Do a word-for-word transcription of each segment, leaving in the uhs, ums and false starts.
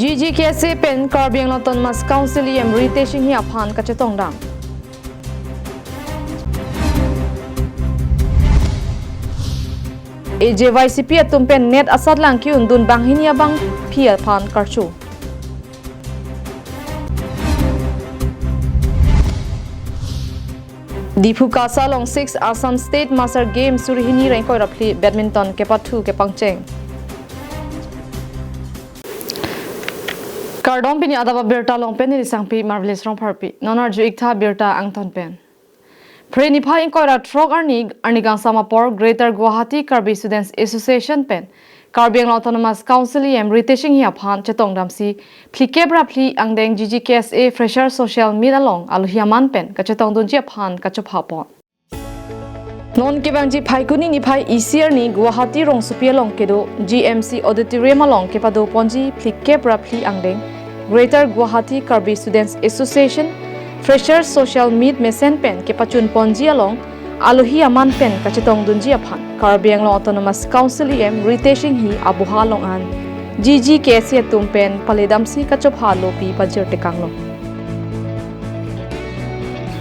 G G K S A pen Karbi Anglong Autonomous Council E M Ritesh Enghi aphan kachetongdam. A J Y C P atum pen NET asatlang ke-undun banghini abangpi aphan karcho. Diphu KASA along six Assam State Master Games suri hini ra ingkoi ra phli badminton kepathu kepangcheng. Kardom, pini adap abirta along pen neli Sangpi Marvelous Rongpharpi. Non arju-ik tha birta angton pen. Phre niphai ingkoi ra throk arni, arni kangsam apor Greater Guwahati Karbi Students Association pen Karbi Anglong Autonomous Council E M Ritesh Enghi aphan chetongdamsi phlikep ra phli angdeng G G K S A Fresher Social Meet along alohi aman pen kachetongdunji aphan kachopha pon. Non kevangji Phaikuni niphai isi arni Guwahati rongsopi along kedo G M C Auditorium along kepado ponji phlikep ra phli angdeng Greater Guwahati Karbi Students Association Fresher Social Meet mesen pen kepachun ponji along alohi aman pen kachetongdunji aphan Karbi Anglong Autonomous Council E M Ritesh Enghi aboha along an G G K S A atum pen paledamsi kachopha alopi pajir tekanglo.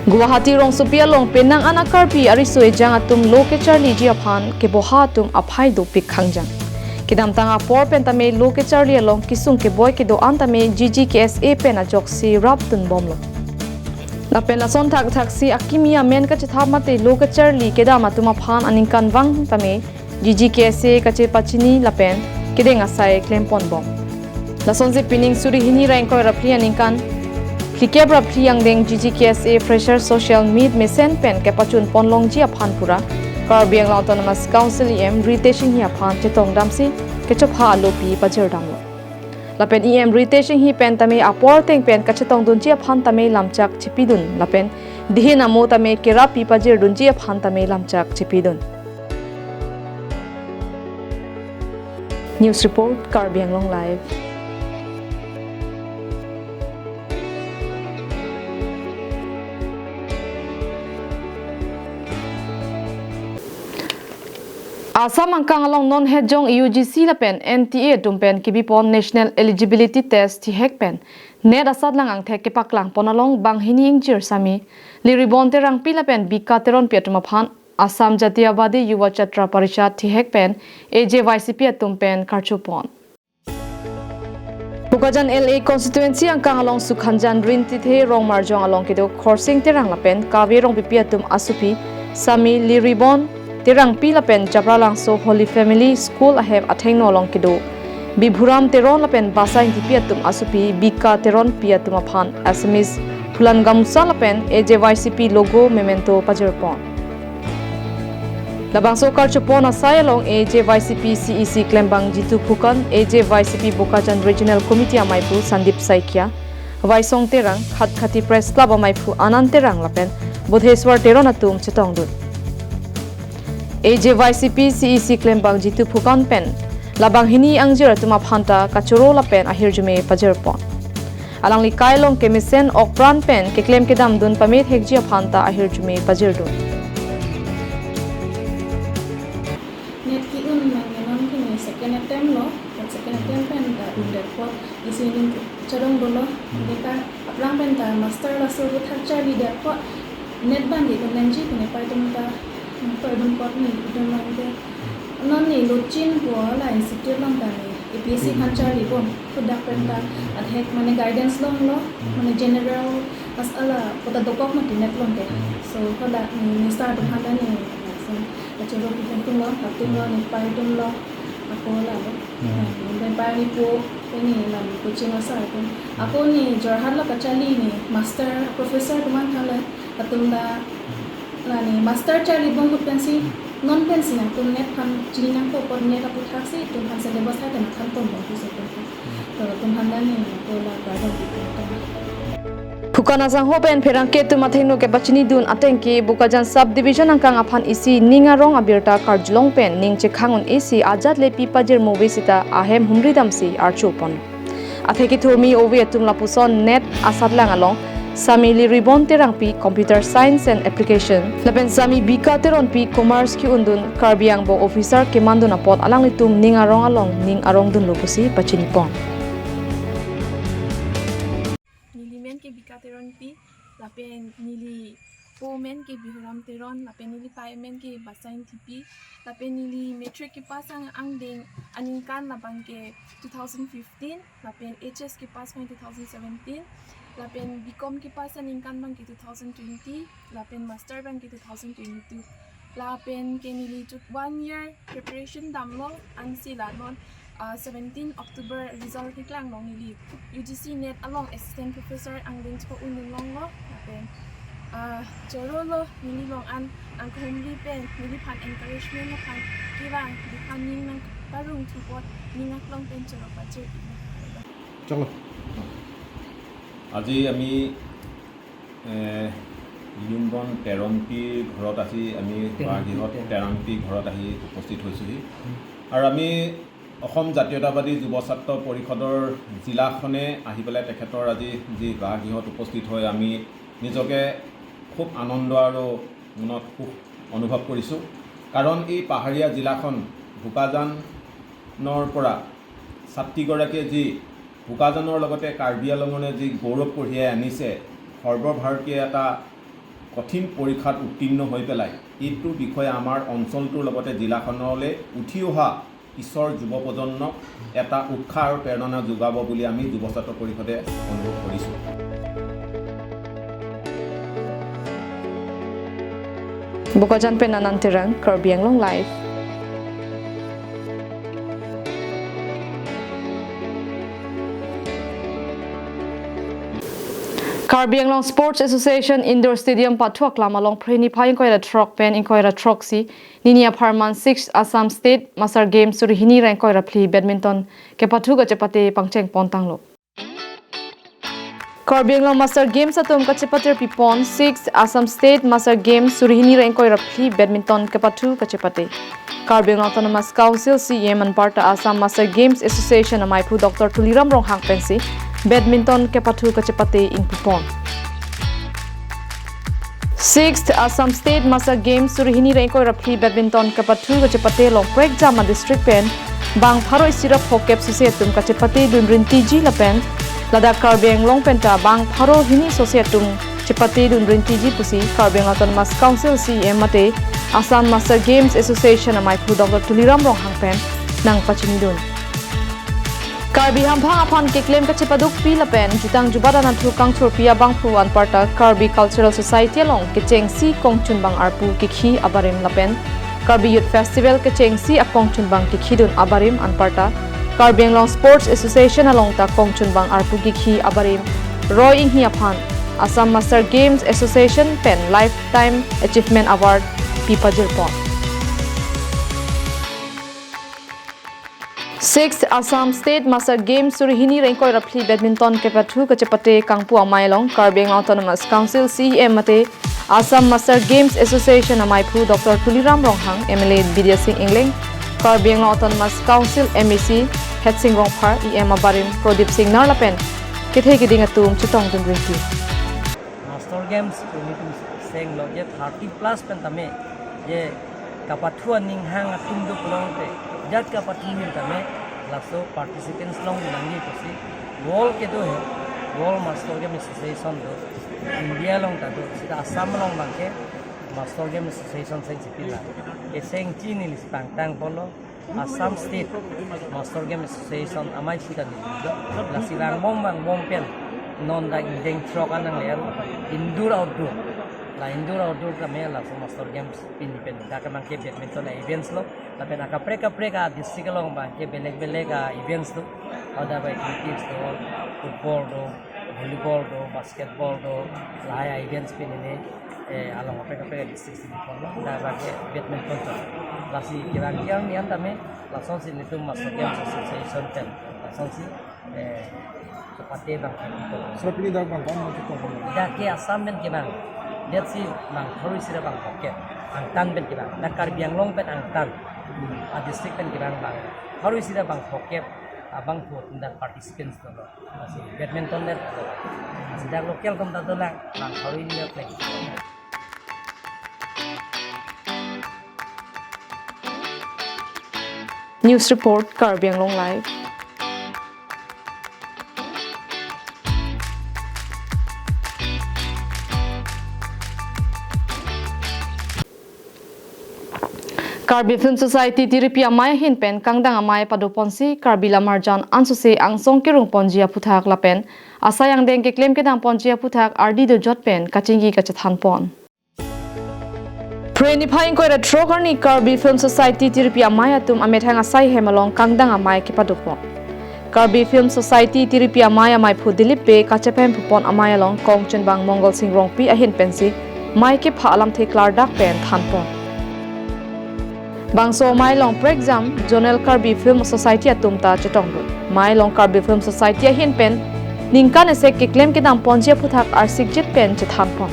Guwahati rongsopi along penang an a Karbi ariso ejang atum lo kecharliji aphan keboha atum aphai dopik khangjang. Kedamtang apor pen tame lo kecharli along kesung keboi kedo-an tame G G K S A pen ajoksi rapdun bomlo. Lapen lason thakthaksi akimi amen kachethap mate lo kecharli kedam atum aphan aningkanvang tame G G K S A kachepachini lapen kedeng asai klempon bom. Lasonsi pining suri hini ra ingkoi ra phli aningkan phlikep ra phli angdeng G G K S A Fresher Social Meet mesen pen kepachun ponlongji aphan pura Karbi Anglong Autonomous Council E M Ritesh Enghi aphan chetongdamsi kachopha alopi pajirdamlo. Lapen E M Ritesh Enghi pen tame apor ateng pen kachetongdunji aphan tame lamchak chepidun lapen dihin amo tame kerapi pajirdunji aphan tame lamchak chepidun. News report, Karbi Anglong Live. Assam angkang along non hetjong U G C lapen N T A atum pen kebipon National Eligibility Test thihek pen NET asatlang angthek kepaklang pon along banghini ingjir sami Liribon Terangpi lapen Bika Teronpi atum aphan Assam Jatiyabadi Yuva Chatra Parishad thihek pen A J Y C P atum pen karcho pon. Bokajan L A constituency angkang along Sukhanjan Rin Tithe Rongmarjong along kedo Khorsing Terang lapen Kave Rongpipi atum asopi sami Liribon Terangpi lapen Japralangso Holy Family School ahem athengno along kedo Bibhuram Teron lapen Basa Ingtipi atum asopi Bika Teronpi atum aphan Assamese Phulan Gamusa lapen A J Y C P logo memento pajirpon. Labangso karchopon asai along A J Y C P C E C klembang Jitu Phukan, A J Y C P Bokajan Regional Committee amaiphu Sandip Saikia, Vaisong Terang, Khatkhati Press Club amaiphu Anand Terang lapen Bodheswar Teron atum chetongdun. A J Y C P C E C klembang Jitu Phukan pen labanghini angjir atum aphanta kachoro lapen ahirjume pajirpon. Alangli kai along kemesen okpran pen keklem kedamdun pamethekji aphanta ahirjume pajirdun. NET ke-un nang non ke ne second attempt lo, second attempt pen ta un det apot isi ning chadong dolo, ne ta aphrang pen ta master laso aputhak charli det apot NET abang ke kunangji pine pai atum ta, pai atum apot ne itum abang ke non ne lochin po la institute along ta ne A P S C aphan charli bom, kodak pen ta adhek mane guidance longlo, mane general masala puta dokok mati NET along ke. So kodak ne minister atum aphan ta ne, so, achoro pi pen tumlo, atumlo, ne pai atumlo, ako lalo. Hmm. Ne pai ne po, ne lam coaching asar atum. Ako ne Jorhat lo kacharli ne master, professor atum aphan thanlo, atum ta la ne master charli bom ahut pensi, non pensi atum NET aphan chini nangpo apot NET aputhak si atum aphan syllabus hai ta nangthan pon bom pusi atum aphan. To atum aphan ta ne ako la guidance pi pen ta. Phukan asangho pen pherangke atum athengno kepachinidun ateng ke Bokajan Sub Division angkang aphan isi ning arong abirta karjulong pen ning chekhang un-esi ajat lepi pajirmo ave seta ahem humri damsi archo pon. Atheke thurmi ove atum lapuson NET asatlang along sami Liribon Terangpi Computer Science and Application lapen sami Bika Teronpi Commerce ke-undun Karbi angbong officer kemandun apot alanglitum ning arong along ning arongdunlo pusi pachinipon. Teronpi, lapen neli po amen ke Bihuram Teron, lapen neli pai amen ke Basain Tipi, lapen neli matric kepass ang angdeng aningkan labang ke two thousand fifteen, lapen H S kepass abang two thousand seventeen, lapen B Com kepass aningkan abang ke two thousand twenty, lapen master abang ke two thousand twenty-two. Lapen ke neli chut one year preparation damlo, ansi la non, ah, seventeen October result keklanglo, neli U G C NET along assistant professor angdeng chepao-un longlo. Lapen, ah, chorolo, neli along an angkahumri pen neliphan encouragement aphan kevang, neliphan ning nangparong thu apot ning aklong pen choro pajir. চলো। আজি আমি, এ, লিয়ুংবন তেৰণপীৰ ঘৰত আজি আমি তেৰণপী, বাসগৃহত তেৰণপী। তেৰণপী ঘৰত আহি উপস্থিত হৈছোঁহি। আৰু আমি অসম জাতীয়তাবাদী যুৱ ছাত্ৰ পৰিষদৰ জিলাখনে আহি পেলাই তেখেতৰ আজি যি বাসগৃহত উপস্থিত হৈ আমি নিজকে খুব আনন্দ আৰু মনত সুখ অনুভৱ কৰিছোঁ। কাৰণ এই পাহাৰীয়া জিলাখন বোকাজানৰ পৰা ছাত্ৰীগৰাকীয়ে যি বোকাজানৰ লগতে কাৰ্বি আংলঙলৈ যি গৌৰৱ কঢ়িয়াই আনিছে, সৰ্বভাৰতীয় এটা কঠিন পৰীক্ষাত উত্তীৰ্ণ হৈ পেলাই এইটো বিষয়ে আমাৰ অঞ্চলটোৰ লগতে জিলাখনলৈ উঠি অহা পিছৰ যুৱ প্ৰজন্মক এটা উৎসাহ আৰু প্ৰেৰণা যোগাব বুলি আমি যুৱ ছাত্ৰ পৰিষদে অনুভৱ কৰিছোঁ। Bokajan pen Anand Terang, Karbi Anglong Live. Karbi Anglong Sports Association Indoor Stadium pathu aklam along Phre niphai ingkoi ra throk pen ingkoi ra throksi nini apharman sixth Assam State Master Games suri hini ra ingkoi ra phli badminton kepathu kachepate pangcheng pontanglo. Karbi Anglong Master Games atum kachepatir pipon sixth Assam State Master Games suri hini ra ingkoi ra phli badminton kepathu kachepate. Karbi Anglong Autonomous Council C E M anparta Assam Master Games Association amaiphu Doctor Tuliram Ronghang pensi badminton kepathu kachepate ingpupon. Sixth Assam State Master Games suri hini ra ingkoi ra phli badminton kepathu kachepate along prekjama district pen bang pharo isi ra phokep suse atum kachepate dun rintiji lapen ladak Karbi Anglong penta bang pharo hini suse atum chepate dun rintiji pusi Karbi Anglong Autonomous Council C E M mate Assam Master Games Association amaiphu Doctor Tuliram Ronghang pen nangpachinidun. Karbi hamphang aphan keklem kachepadukpi lapen jutang jubat anatthu kangthurpi abangphu anparta Karbi Cultural Society along kechengsi kongchunbang arpu kekhi abarim lapen Karbi Youth Festival kechengsi akongchunbang kekhidun abarim anparta Karbi Anglong Sports Association along ta kongchunbang arpu kekhi abarim roi inghi aphan Assam Master Games Association pen Lifetime Achievement Award pipajirpon. Sixth Assam State Master Games suri hini ra ingkoi ra phli badminton kepathu kachepate kangpu amei along Karbi Anglong Autonomous Council C E M mate Assam Master Games Association amaiphu Doctor Tuliram Ronghang, M L A Bidya Sing Engleng, Karbi Anglong Autonomous Council M A C Headsing Rongphar, E M abarim Prodip Singnar lapen kethe keding atum chetongdun rinti. Master Games ini tum senglo je thirty plus pen tame je kapathu aning hang atum do pulote jat kapathu ning tame laso participants along nangji pusi world kedo he, World Master Game Association do, India along ta do, sita Assam along abangke Master Game Association seng chipila. Keseng chini lisi pangtang polo, Assam State Master Game Association amei sita ni do. Lasi vangbom vangbom pen non dak ingdeng throk an nangle indoor outdoor. La indoor outdoor tame laso Master Games pini pen dak abangke badminton a events lo. Lapen akaprek kaprek a district along abangke belek belek a events do. Ada ba activities do, football do, volleyball do, basketball do, lahai a events pini ne, eh, along kaprek kaprek a district si pon lo. Dak abangke badminton to. Lasi kevang kiang nian tame lasonsi netum Master Games Association pen lasonsi, eh, chepate bang kan to. Sir, pini dak bang kan mau chepon. Dak ke Assam pen kevang. Dak si bang pharo isi ra bang phokep. Angtan pen kevang. Dak Karbi Anglong pen angtan. A district pen kevang bang pharo isi ra bang phokep abangphu dak participants dolo. Lasi badminton dak dolo. Lasi dak local atum ta dolang, bang pharo hini ra play. News report, Karbi Anglong Live. Karbi Film Society Tiripi Amei ahin pen kangdang amei padoponsi Karbi Lamarjan ansose angsong kerung ponji aphuthak lapen asai angdeng keklem kedam ponji aphuthak ardi dojot pen kachingki kachethan pon. Phre niphai ingkoi ra throk arni Karbi Film Society Tiripi Amei atum amethang asai hem along kangdang amei kepadopon. Karbi Film Society Tiripi Amei ameiphu Dilip Bey kachepahemphu pon amei along kongchenbang Mongal Sing Rongpi ahin pensi mei kepha alamthe klardak pen thanpon. Bangso amei along prekjam Zonal Karbi Film Society atum ta chetongdun. Amei along Karbi Film Society ahin pen ningkan esek keklem kedam ponji aphuthak arsikjit pen chethanpon.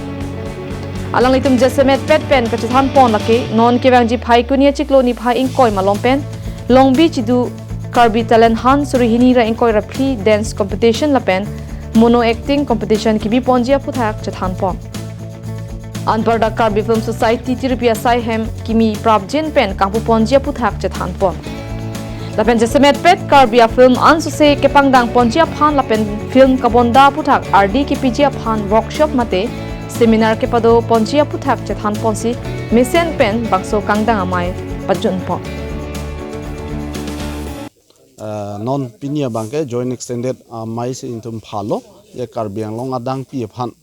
Alanglitum jasemet pet pen kachethanpon lake non kevangji Phaikuni achiklo niphai ingkoi malom pen Longbi Chidu Karbi Talent Hunt suri hini ra ingkoi ra phli dance competition lapen mono acting competition kebi ponji aphuthak chethanpon. Anparta Karbi Film Society Tiripi asai hem kimi prapjin pen kangpu ponji aphuthak chethanpon. Lapen jasemet pet Karbi a-film ansose kepangdang ponji aphan lapen film kabonda aphuthak ardi kepiji aphan workshop mate seminar kepado ponji aphuthak chethanponsi mesen pen bangso kangdang amei pajutpon. Eh, non pini abangke joint extended amei si ingtum phalo, je Karbi Anglong adangpi aphan.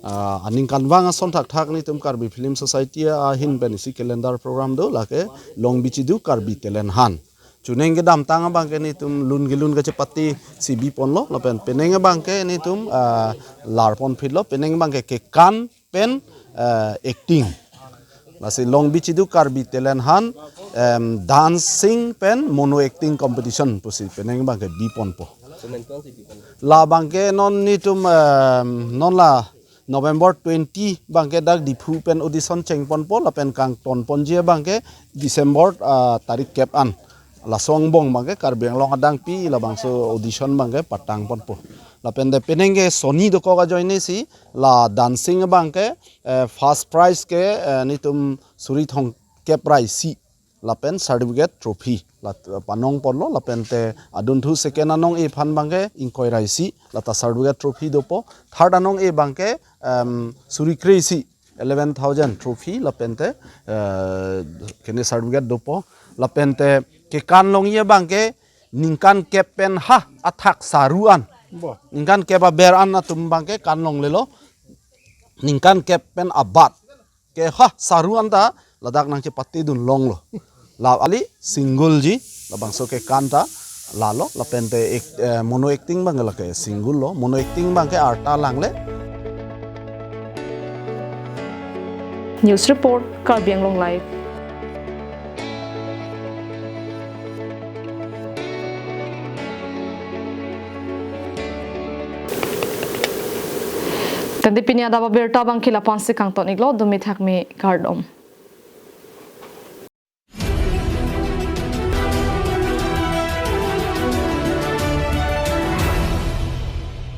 Ah, aningkanvang ason thakthak netum Karbi Film Society ahin pen isi calendar program do, lake Longbi Chidu Karbi Talent Hunt. Chuneng kedamtang abangke netum lun kelun kachepatesi biponlo, lapen penang abangke netum, ah, larponphitlo, penang abangke kekan pen, eh, acting. Lasi Longbi Chidu Karbi Talent Hunt, em, dancing pen mono acting competition pusi penang abangke biponpo. Labangke non netum, em, non la November twenty abangke dak Diphu pen audition chengponpo lapen kangtonponji abangke December, ah, tarik kep an. Laso angbong abangke Karbi Anglong adangpi labangso audition abangke patangponpo. Lapente penang ke soni dokok ajoinesi la dancing abangke, eh, first prize ke, eh, netum suri thomkep ra isi lapen certificate trophy la, eh, panongponlo, lapente adunthu second anong-e aphan abangke ingkoi ra isi lata certificate trophy dopo, third anong-e abangke, em, suri kre-isi eleven thousand trophy lapente, eh, kene certificate dopo, lapente kekan longji abangke ningkan kep pen ha athak saru an. Bo. Ningkan kep aber an atum abangke kan longlelo. Ningkan kep pen abat ke ha saru an ta ladak nangchepatedun longlo. La ali single ji, labangso kekan ta lalo, lapente ek-, eh, mono acting abang lake single lo, mono acting abangke arta langle. News report, Karbi Anglong Live. Tangte pini adap abirta abangke la-ansi kangton-iklo, dumi thakmi kardom.